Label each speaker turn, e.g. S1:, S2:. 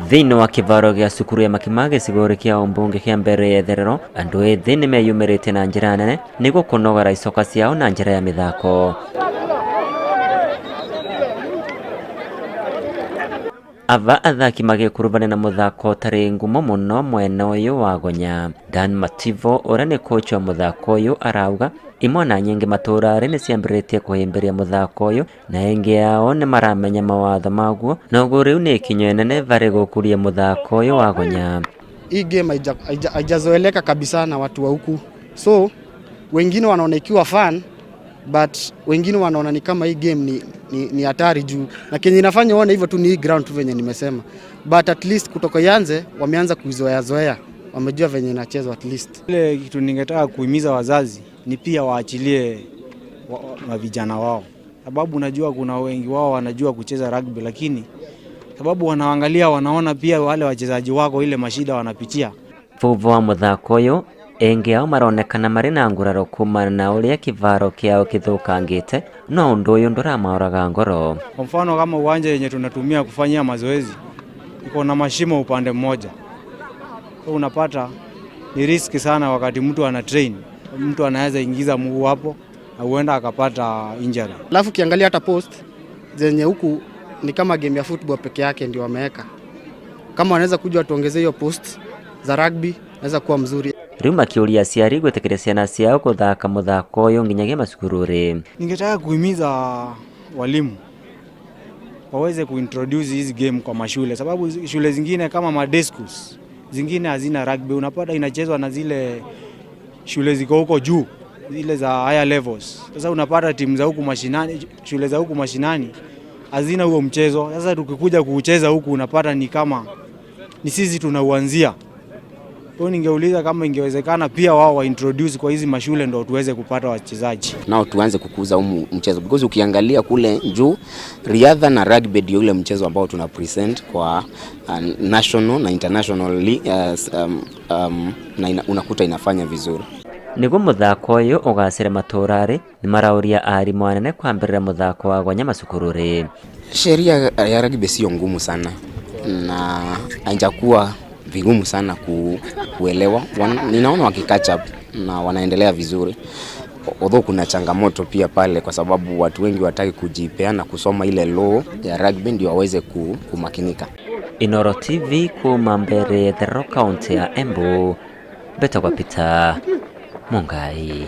S1: Thĩinĩ wa kĩvaro gĩa cukuru ya Makima gĩcigo kĩa ũmbunge kĩa mbere ya itherero, andũ ethĩ nĩmeyumĩrĩtie na njĩra nene nĩguo kũnogora icoka ciao na njĩra ya mĩthako. Ava athaki magĩkuruvana na mũthako ũtarĩ ngumo mũno mwena ũyũ wa Gonya. Dan Mativo ũrĩa nĩ coach wa mũthako ũyũ arauga imwana nyingĩ matũra-rĩ nĩciambĩrĩrĩtie kũhĩmbĩria mũthako ũyũ na aingĩ ao nĩmaramenya mawatho maguo, noguo rĩu nĩ ikinya inene varĩ gũkũria mũthako ũyũ wa Gonya.
S2: Hii game haijazoeleka kabisa na watu wa huku, so wengine wanaona ikiwa fun but wengine wanaona ni kama hii game ni hatari juu, na kenye inafanya uone hivyo tu ni hii ground tu venye nimesema, but at least kutoka ianze wameanza kuizoea zoea, wamejua venye inachezwa at least.
S3: Ile kitu ningetaka kuhimiza wazazi ni pia waachilie wa vijana wao, sababu unajua kuna wengi wao wanajua kucheza rugby, lakini sababu wanaangalia wanaona pia wale wachezaji wako ile mashida wanapitia.
S1: Vuvu wa muthako uyu engi ao maronekana mari na nguraro kumana na uria kivaro kiao kithukangite, no undu uyu nduramauraga ngoro.
S3: Kwa mfano kama uwanja yenye tunatumia kufanyia mazoezi iko na mashimo upande mmoja, so unapata ni riski sana wakati mtu ana train, mtu anaweza ingiza mguu hapo na huenda akapata injury.
S2: Alafu ukiangalia hata post zenye huku ni kama game ya football peke yake ndio wameweka. Kama wanaweza kuja watuongezee hiyo post za rugby naweza kuwa mzuri.
S1: Riu makiuria aciari gwitikiria ciana ciao kuthaka muthako uyu nginyagia macukuru-ri.
S3: Ningetaka kuhimiza walimu waweze kuintroduce hizi game kwa mashule, sababu shule zingine kama ma schools zingine hazina rugby, unapata inachezwa na zile shule ziko huko juu, zile za higher levels. Sasa unapata timu za huku mashinani, shule za huku mashinani hazina huo mchezo. Sasa tukikuja kuucheza huku unapata ni kama ni sisi tunauanzia. Kwa ningeuliza kama ingewezekana pia wao wa introduce kwa hizi mashule ndo tuweze kupata wachezaji.
S4: Nao tuanze kukuza huu mchezo, because ukiangalia kule juu riadha na rugby ndio ule mchezo ambao tuna present kwa national na international, na unakuta inafanya vizuri.
S1: Niguo muthako uyu ugacire matura-ri, nimarauria arimu anene kwambirira muthako wa gonya macukuru-ri.
S4: Sheria ya rugby sio ngumu sana na haijakuwa vigumu sana kuelewa. Ninaona wakicatch up na wanaendelea vizuri, although kuna changamoto pia pale, kwa sababu watu wengi wataki kujipeana kusoma ile law ya rugby ndio waweze kumakinika.
S1: Inoro TV kuma mbere Therero, kaunti ya Embu, Betagwa Peter Mungai.